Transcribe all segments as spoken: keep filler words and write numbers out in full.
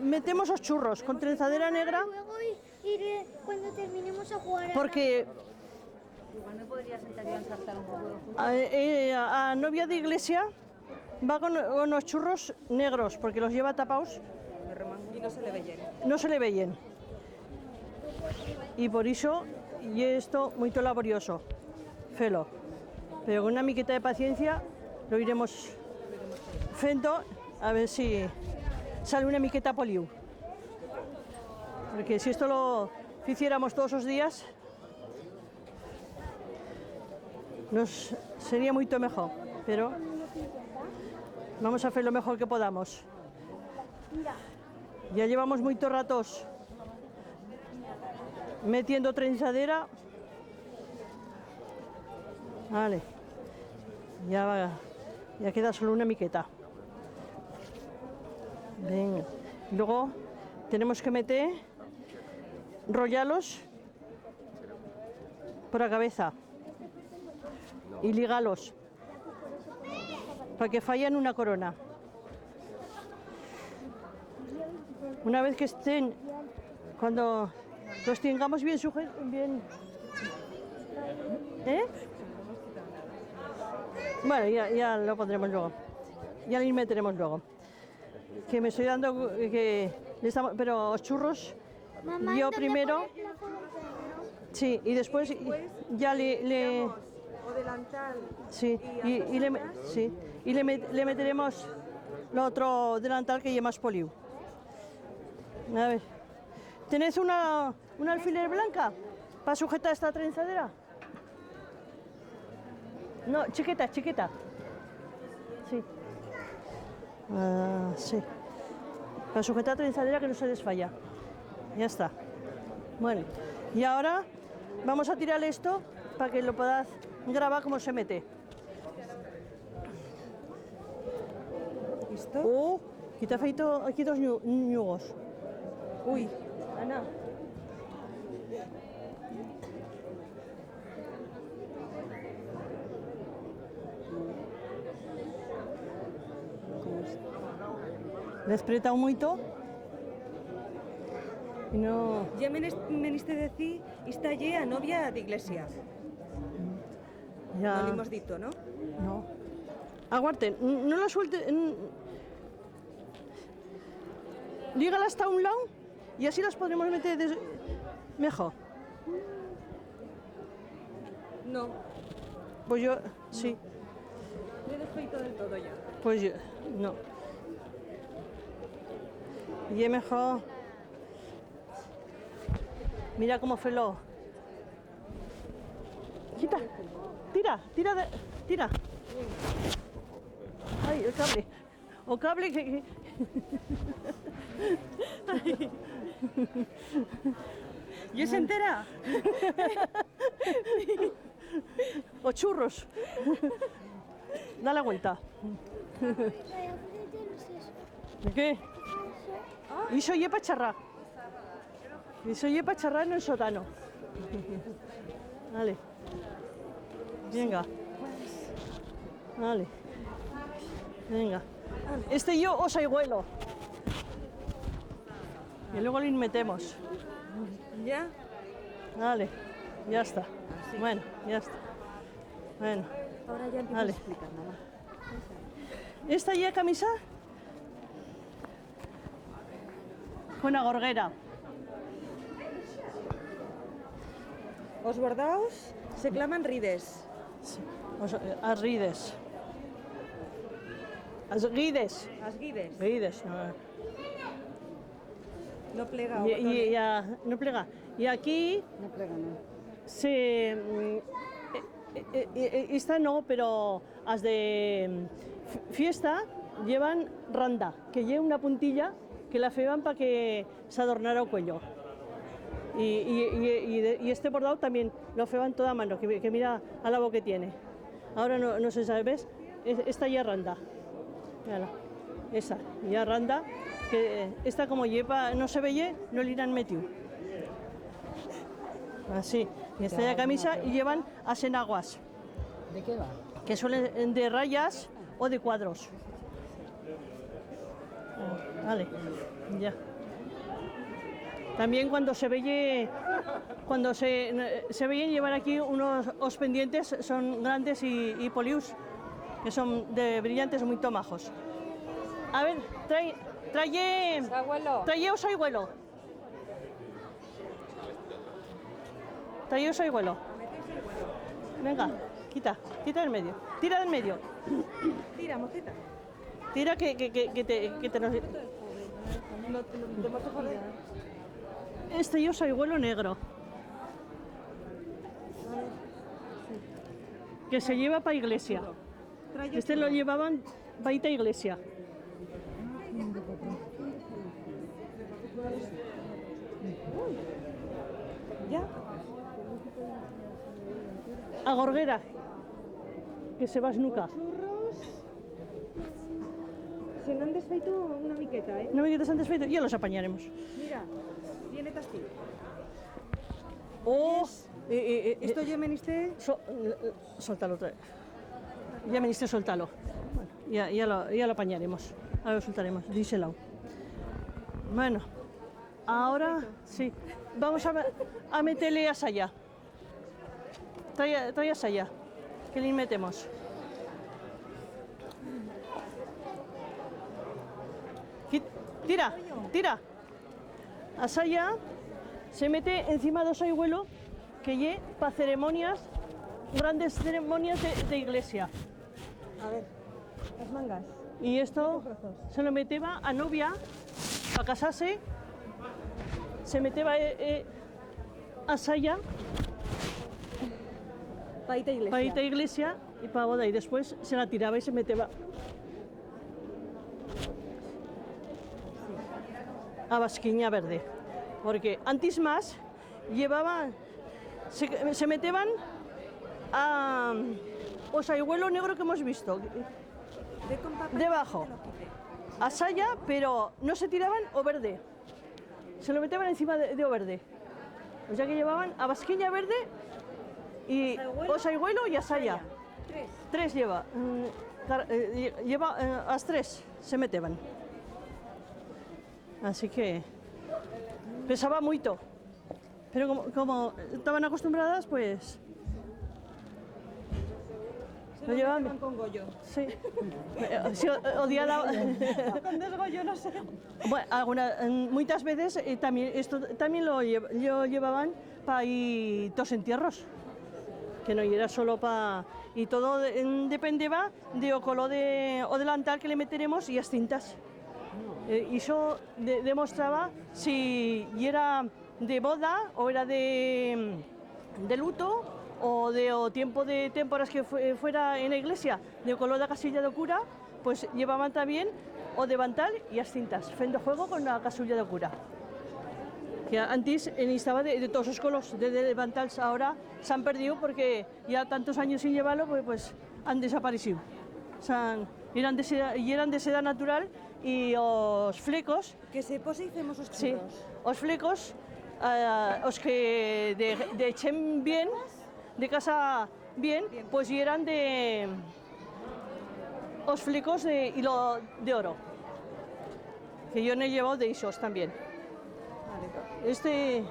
Metemos os churros con trenzadera negra. Luego i-, iré, cuando terminemos, a jugar a la... Porque igual me podría sentar yo a ensartar un poco de... A, eh, a novia de iglesia va con, con os churros negros, porque los lleva tapaus. Y no se le veyen. No se le veyen. Y por ixo ye esto muito laborioso, fer-lo. Pero con una miqueta de paciencia lo iremos fendo, a ver si sale una miqueta poliu. Porque si esto lo ficiéramos todos os días, nos sería muito mejor, pero vamos a fer lo mejor que podamos. Ya llevamos muitos ratos metiendo trenzadera. Vale. Ya va, ya queda solo una miqueta. Venga. Luego tenemos que meter, rollar-los por a cabeza y ligar-los pa que fayan una corona. Una vez que estén, cuando los tengamos bien suje-, bien, ¿eh? Bueno, ya, ya lo pondremos luego. Ya lo meteremos luego. Que me estoy dando cu-, que le estamos, pero os churros, mamá, yo primero, sí, y después ya le, le, o delantal, sí, y, y le me-, sí, y le met-, le meteremos lo otro delantal que ye más poliu. A ver, ¿tenés una, una alfiler blanca pa sujetar esta trenzadera? No, chiqueta, chiqueta. Sí. Ah, sí. Pa sujetar trenzadera que no se desfaya. Ya está. Bueno, y ahora vamos a tirar esto pa que lo podaz grabar cómo se mete. ¿Esto? Oh, que t'ha feito aquí dos ñu-, ñugos. Ui. Ana. L'he espretau muito. Y no. Ya menes-, meniste decir, esta ye a novia d'iglesia. Ya. No l'hemos dito, no? No. Aguarte, n-, no la suelte, n-, lígala hasta un lau y así las podremos meter des-, mejor. No. Pues yo, sí. L'he desfeito del todo ya. Pues yo, no. Ye mejor. Mira cómo fer-lo. Quita. Tira, tira de, tira. Ai, el cable. O cable que, que... Ai. ¿Y es entera? O churros. Da la vuelta. ¿De qué? Ixo ye pa charrar. Ixo ye pa charrar en el sotano. Vale. Venga. Vale. Venga. Este yo os aigüelo. Y luego le metemos. ¿Ya? Vale, ya está. Así. Bueno, ya está. Bueno. Ahora ya empiezo a explicar, mamá. Esta ye camisa con a gorguera. Os bordaus se claman rides. Sí, os, eh, as rides. As guides. As guides. Guides, no. No plega o... Y, y botone. Ya, no plega. Y aquí... No plega, no. Se, mm, eh, eh, eh, esta no, pero as de, mm, f-, fiesta llevan randa, que ye una puntilla que la feban pa que s'adornara o cuello. Y, y, y, y de, y este bordau tamién lo feban toda a mano, que, que mira a la bo que tiene. Ahora no, no se sabe, ¿ves? Es-, esta ya randa. Mira-la. Esa, ya randa. Que, eh, esta como ye pa, no se veye, no li han metiu. Así. Y esta ya camisa y llevan as enaguas. ¿De qué va? Que suelen de rayas o de cuadros. Ah, vale, ya. También cuando se veye, cuando se, se veyen llevar aquí unos, os pendientes son grandes y, y polius, que son de brillantes, muito majos. A ver, trai-, traye, traye o saigüelo. Traye o saigüelo. Venga, quita, quita del medio. Tira del medio. Tira, moceta. Tira que, que, que, que te, que te nos... Este ye o saigüelo negro. Que se lleva pa iglesia. Este lo llevaban pa ir ta iglesia. Ya. A gorguera, que se va esnuca. Churros. Se n'han desfeito una miqueta, eh? Una miqueta s'han desfeito, ya los apanyaremos. Mira, viene t'astí. Oh, eh, eh, eh, esto ye menister so-, eh, eh, soltar-lo otra vez. Ye menister soltar-lo. Bueno, ya, ya lo, ya lo apanyaremos. Ahora lo soltaremos, d'ixe lau. Bueno, ahora sí. Vamos a me-, a meter-le a saya. Trae, trae a saya, que li metemos. Qui-, tira, tira. A saya se mete encima d'o saigüelo, que ye pa ceremonias, grandes ceremonias de, de iglesia. A ver, las mangas. Y esto se lo meteba a novia pa casar-se, se meteba, eh, eh, a saya pa ir ta iglesia. Pa ir ta iglesia y pa boda, y después se la tiraba y se meteba a basquinya verde, porque antis mas llevaba, se, se meteban a, o saigüelo negro que hemos visto, debajo, a saya, pero no se tiraban o verde. Se lo meteban encima de, de o verde. O sea que llevaban a basquinya verde y o saigüelo y a saya. Tres. Tres lleva. Mm, car-, eh, lle-, lleva, eh, as tres se meteban. Así que pesaba muito. Pero como, como estaban acostumbradas, pues, lo llevaban bien. Se lo meteban con goyo. Sí. Eh, sí, o, o día la... Con desgoyo, no sé. Bueno, alguna, mm, muitas veces, eh, también, esto también lo lle-, lo llevaban pa ir tos entierros, que no yera solo pa, y todo de-, en, dependeba de o color de, o delantal que le meteremos y as cintas. Eh, ixo de-, demostraba si yera de boda, o era de, de luto, o de o tiempo de témporas que fue-, fuera en a iglesia, de o color d'a casulla d'o cura, pues llevaban también o devantal y as cintas, fendo juego con a casulla d'o cura. Que antis en estaba de, de todos os colors, de, de devantals, ahora s'han perdiu porque ya tantos anyos sin llevar-lo, pues, pues han desapareciu. S'han, yeran de seda, yeran de seda natural y os flecos Que se pose y femos os churros. Sí, os flecos, eh, os que de, de chent bien, de casa bien, pues yeran de, os flecos de hilo d'oro. Que yo n'he llevau d'ixos también. Vale. Este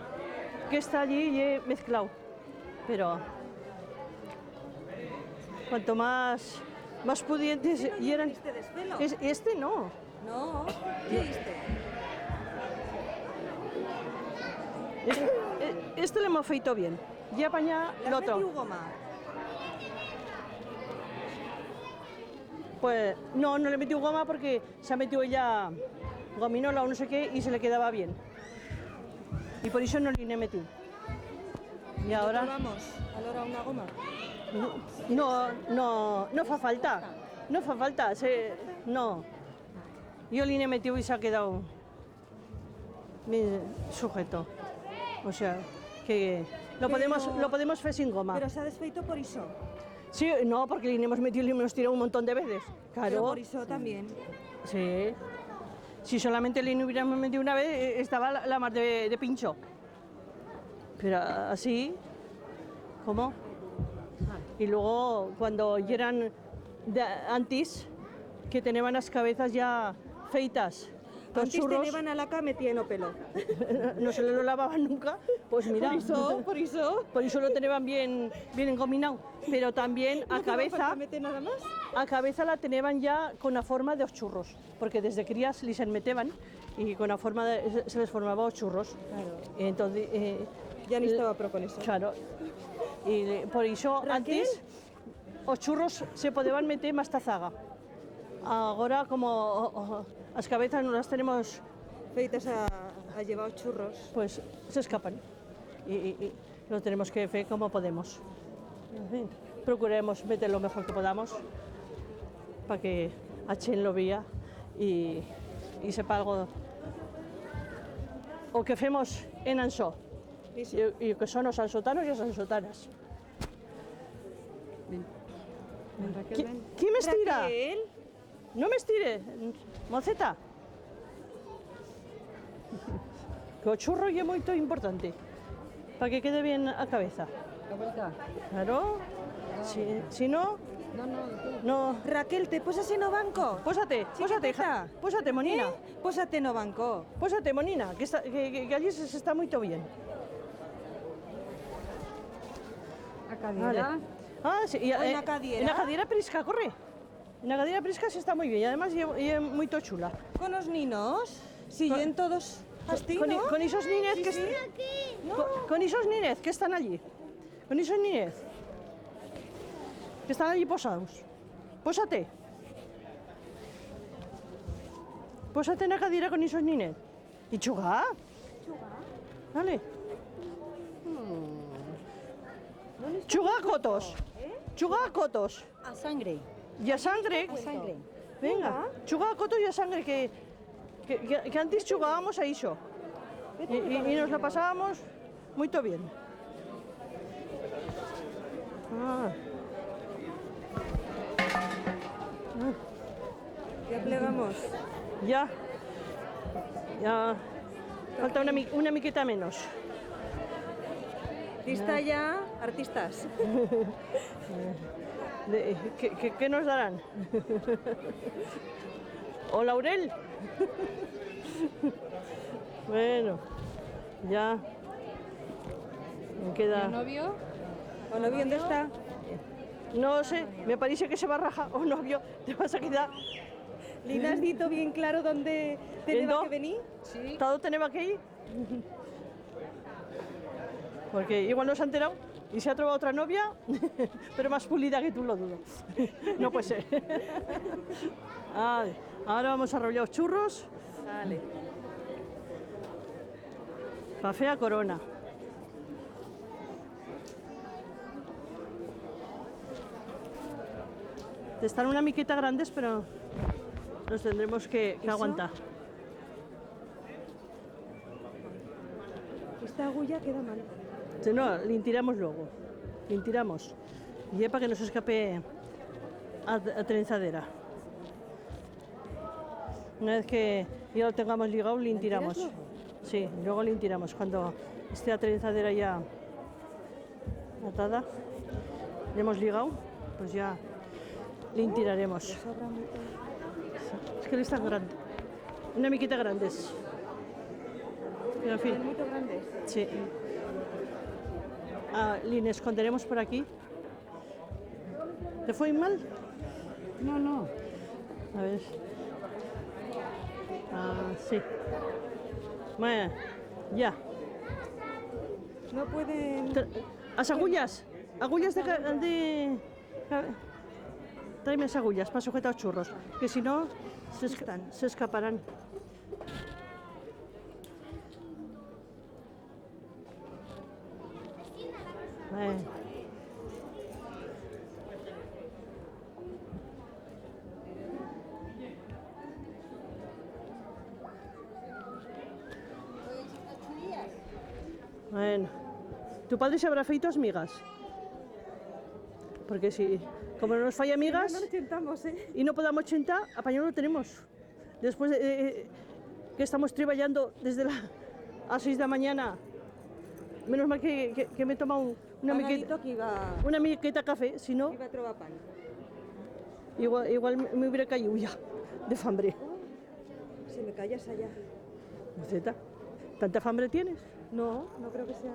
que está allí ye mezclau. Pero cuanto más, más pudientes yeran. Este desfelo. Es-, este no. No, ¿qué este? Este, e-, este l'hemos feito bien. Ya apaña l'otro. Le has metiu goma? Pues no, no le he metiu goma porque s'ha metiu ella gominola o no sé qué y se le quedaba bien. Y por ixo no li n'he metiu. Y ahora... Probamos alora una goma? No, no, no fa falta. No fa falta, se, no. Yo li n'he metiu y s'ha quedau bien sujeto. O sea, que lo podemos, lo podemos fer sin goma. Pero s'ha desfeito por ixo? Sí, no, porque li n'hemos metiu, li n'hemos tirau un montón de veces. Claro. Pero por ixo también. Sí. Si solamente li n'hubiéramos metiu una vez, eh, estaba la, la mar de, de pincho. Pero así, ¿cómo? Y luego, cuando yeran de antis, que teneban las cabezas ya feitas. Los churros. Antes teneban a la ca metía en o pelo. No se lo lavaban nunca, pues mira. Por ixo, por ixo. Por ixo lo teneban bien, bien engominau. Pero también a cabeza. No te falta meter nada más. A cabeza la teneban ya con a forma de os churros, porque desde crías lis en meteban y con a forma de, se, se les formaba os churros. Claro. Entonces, eh, ya no estaba pro con eso. Claro. Y por ixo, Raquel, antes, os churros se podeban meter mas ta zaga. Agora, como, o, o, as cabezas no las tenemos feitas a, a llevar os churros, pues s'escapan. Y, y, y lo tenemos que fer como podemos. En fin, procuremos meter lo mejor que podamos pa que a chent lo vía y, y sepa algo o que femos en Ansó. Sí, sí. Y, y que son os ansotanos y as ansotanas. Ven. Ven, Raquel, ven. Qui, qui m'estira? Raquel. No m'estire, moceta. Que o churro ye muito importante, pa que quede bien a cabeza. La vuelta. Claro. No. Si, si no, no, no, tú. No. Raquel, te posas en o banco? Pósate, pósate, chiquiteta, pósate, monina. ¿Eh? Pósate en o banco. Pósate, monina, que está, que, que, que allí se, se está muito bien. A cadira. Vale. Ah, sí, y, o en, eh, a cadira. En a cadira prisca, corre. En a cadira prisca se está muy bien y además ye, ye muito chula. Con os ninos, si con, yén todos astí, con i-, ¿no? Con ixos ninez que, sí, est-, sí, con, con ixos ninez que están allí. Con ixos ninez que están allí posados. Pósate. Pósate en a cadira con ixos ninez. Y chuga. Chuga. Vale. Hmm. Chuga a cotos. ¿Eh? Chuga a cotos. A sangre. Y a sangre. A sangre. Venga, chuga a cotos y a sangre, que, que, que, que antes chugábamos a ixo. Y, y, y nos lo pasábamos muito bien. Ah. Ah. Ya plegamos. Ya. Ya. Falta una mi-, una miqueta menos. Lista ya, artistas. De, ¿qué, qué, qué nos darán? ¿O laurel? Bueno, ya. Me queda. ¿Y o novio? ¿O novio dónde está? No sé, me parece que se va a rajar. O novio, te vas a quedar. ¿Li n'has dito bien claro dónde teneba que venir? Sí. ¿Ta dó teneba que ir? Porque igual no s'ha enterau y se ha trobau otra novia, pero más pulida que tú, lo dudo. No puede ser. Ay, ahora vamos a arrollar os churros. Vale. Pa fer a corona. Están una miqueta grandes, pero nos tendremos que, que aguantar. Esta agulla queda mal. Si no, li'n tiramos luego. Li'n tiramos. Ye pa que no s'escape a, a trenzadera. Una vez que ya lo tengamos ligau, li'n tiramos. Sí, luego li'n tiramos. Cuando esté a trenzadera ya atada, l'hemos ligau, pues ya li'n tiraremos. Es que li están gran-, una miqueta grandes. Pero en fin. Sí. Ah, li'n esconderemos por aquí. ¿Te fue mal? No, no. A ver. Ah, sí. Bueno, ya. No pueden. Tra-, as agullas. Agullas de ca-, de ca-, tráeme as agullas pa sujetar os churros, que si no se esca-, se escaparán. Eh. Bueno, tu padre se habrá feito as migas. Porque si, como no nos fai migas, no, no nos chentamos, eh, y no podamos chentar, apaño no tenemos. Después de, eh, eh, que estamos triballando desde la, a seis de la mañana, menos mal que, que, que me he tomado una miqueta, una miqueta café, si no, igual, igual me, me hubiera caído ya de fambre. Se me callas allá. Moceta, ¿tanta fambre tienes? No, no creo que sea...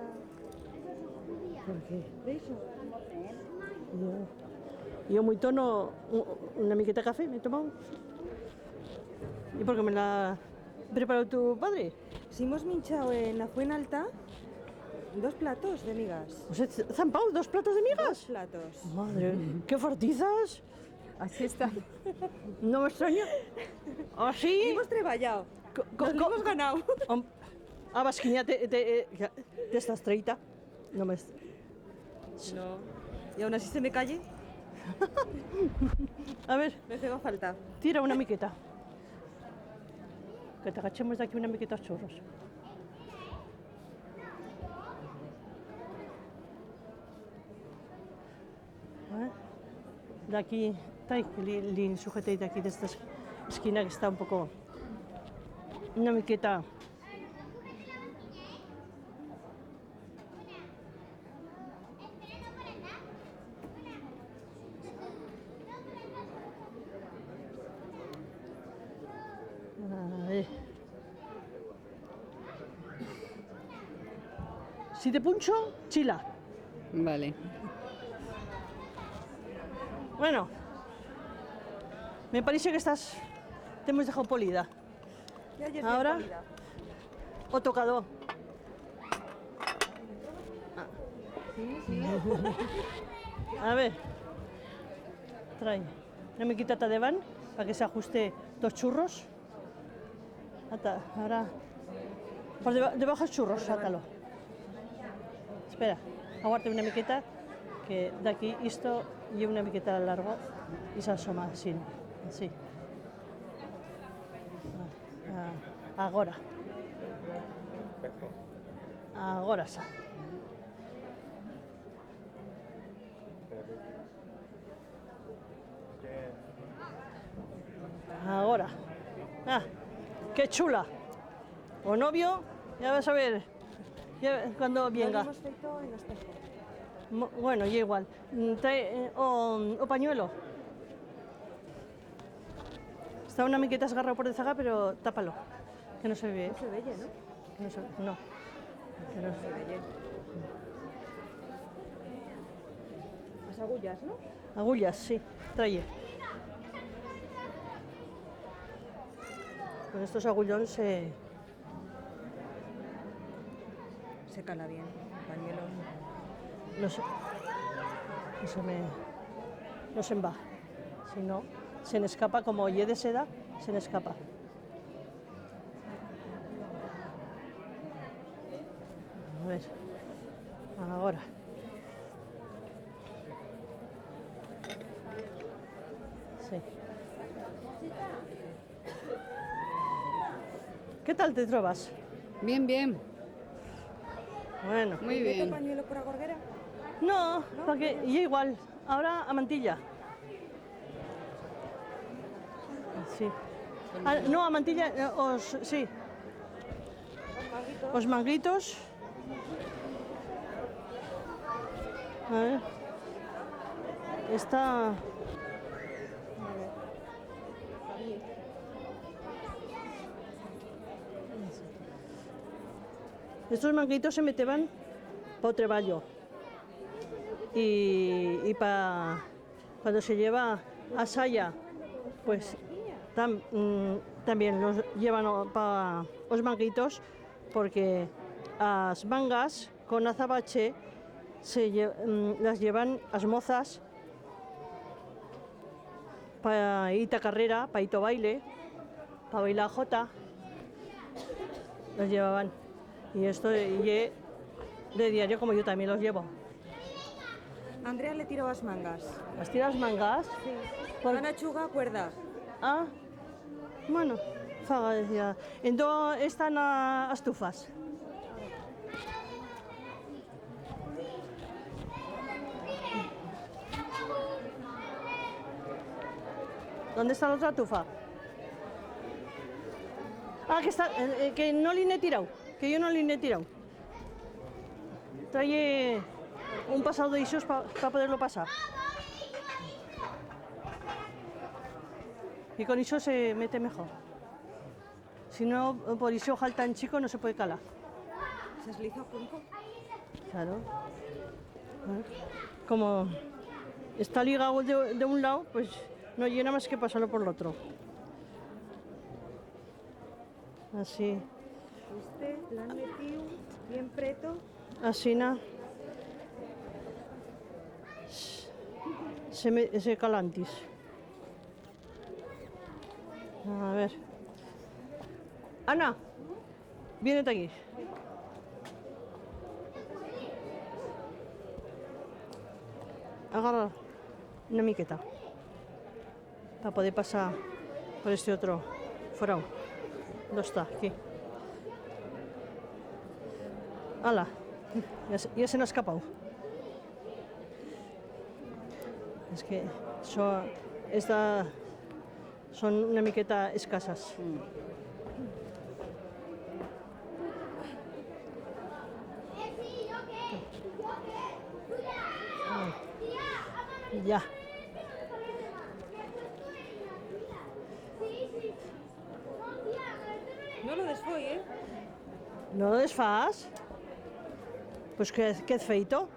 ¿Por qué? De eso. Yo, yo muito no, u-, una miqueta café me he tomau. ¿Y por qué me l'ha preparau tu padre? Si hemos minchau en la Fuenalta dos platos de migas. ¿Os he zampau dos platos de migas? Dos platos. Madre, qué fartizas. Así está. No me extraña. ¿Ah, sí? Hemos treballau. Co-, co-, nos co-, l'hemos ganau. Hom-, ah, Basquiña, te, te, eh, ya, te estás treita. No me es-, no. Y aún así se me caye. A ver. Me feba falta. Tira una miqueta. Que t'agachemos d'aquí una miqueta os churros. Eh? D'aquí, tai, que li, li sujetei d'aquí d'esta es-, esquina que está un poco, una miqueta. Ai. Si te puncho, chila. Vale. Bueno, me parixe que estás, t'hemos dejau polida. Ya yes bien polida. Ahora, o tocador. Ah. Sí, sí. A ver, trai una miqueta ta debant pa que s'ajuste tos churros. Ata, ahora, por deba-, debajo os churros, sátalo. Espera, aguarte una miqueta, que d'aquí isto ye una miqueta largo y s'asoma así, así. Ah, agora. Agora sa. Agora. Ah, qué chula. O novio, ya vas a ver, ya, cuando vienga. Lo hemos feito en Espejo. Mo-, bueno, ye igual. Mm, trae, eh, o, o panyuelo. Está una miqueta esgarrau por dezaga, pero tápalo, que no se ve. No se veye, no? Que no se, no. Que no se veye. As agullas, no? Agullas, sí. Traye. Con estos agullons se, se cala bien, el panyuelo. No se, no se me, no se'n va. Si no, se'n escapa, como ye de seda, se'n escapa. A ver, agora. Sí. Qué tal te trobas? Bien, bien. Bueno. Muy bien. Meto panyuelo por a gorguera? No, porque ye igual. Ahora a mantilla. Sí. Ah, no, a mantilla, eh, os, sí. Os manguitos. A ver. Esta. Estos manguitos se meteban pa o treballo. Y, y pa, cuando se lleva a saya, pues, tam-, mm, también los llevan o-, pa os manguitos, porque as mangas con azabache se lle-, mm, las llevan as mozas pa ir ta carrera, pa ir ta o baile, pa bailar jota, las llevaban. Y esto ye de diario, como yo también los llevo. Andrea le tiró as mangas. ¿Has tirau as mangas? Sí. Por... Van a chugar a cuerda. Ah, bueno, faga, decía. Entón están a, as tufas. ¿Dónde está la otra tufa? Ah, que está, eh, eh, que no li n'he tirau, que yo no li n'he tirau. Traye un pasau d'ixos pa, pa poder-lo pasar. Y con ixo se mete mejor. Si no, por ixo hal tan chico no se puede calar. Se esliza un poco. Claro. Como está ligau de, de un lau, pues no ye nada más que pasar-lo por l'otro. Así. Este l'han metiu bien preto. Asina. Se me, se cala antis. A ver. Ana, viene-te aquí. Agarra una miqueta pa poder pasar por este otro forau. ¿Dó está? Aquí. Ala, ya se, ya se n'ha escapau. Es que so-, esta, son una miqueta escasas. Mm. Ya. No lo desfoi, eh? No lo desfas? Pues qué, qué hez feito?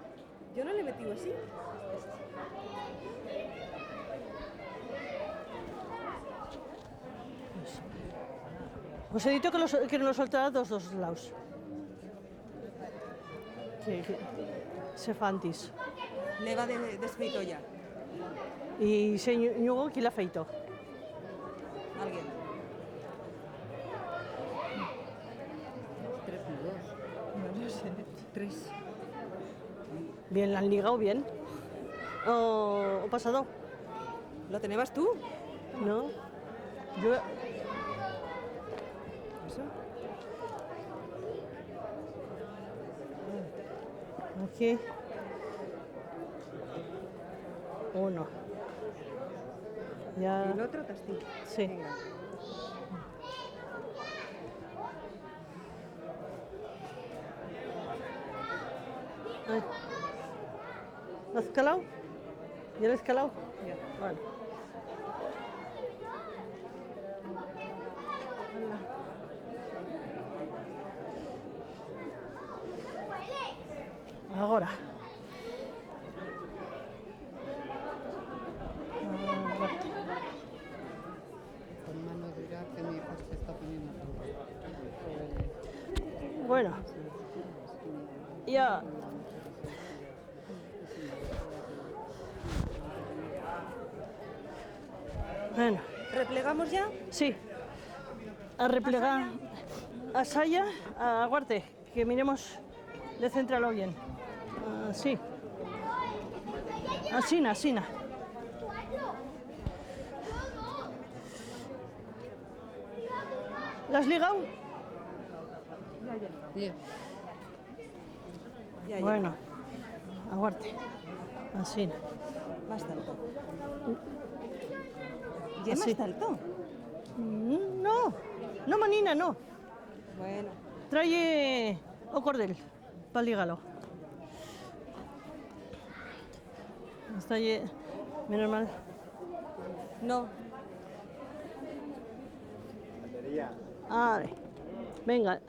Yo no le he metido así. Os he dito que lo so-, que no lo soltara d'os dos laus. Que, que se fa antis. L'Eva de-, desfeito ya. Y ixe ñu-, ñugo, qui l'ha feito? Alguien. Tres nudos. No lo sé. Tres. Bien, l'han ligau bien. O, o pasado. Lo tenebas tú? No. Yo... Eso. Aquí. Uno. Ya. Y l'otro t'astí. Sí. Venga. Ai. L'has calau? Ya l'has calau? Ya. Vale. Agora. Con mano dura que mi hijo se está poniendo todo. Bueno, ya. Bueno. Replegamos ya? Sí. A replegar. A saya, a aguarte. Que miremos de centrar-lo bien. Así. Asina, asina. L'has ligau? Bien. Ya, ya. Bueno, aguarte. Asina. Más alto. Ye más alto? Mm, no. No, manina, no. Bueno. Traye o cordel pa ligar-lo. Esta ye, menos mal. No. Vale. Venga,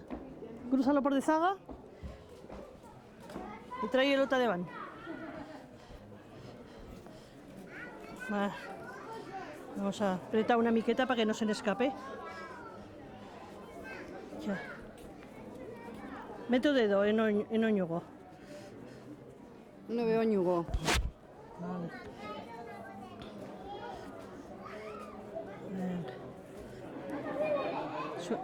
cruza-lo por dezaga y traye-lo ta debant. Va. Vamos a apretar una miqueta pa que no se n'escape. Ya. Mete o dedo en o, en o ñugo. No veo ñugo. Vale. Venga. Su-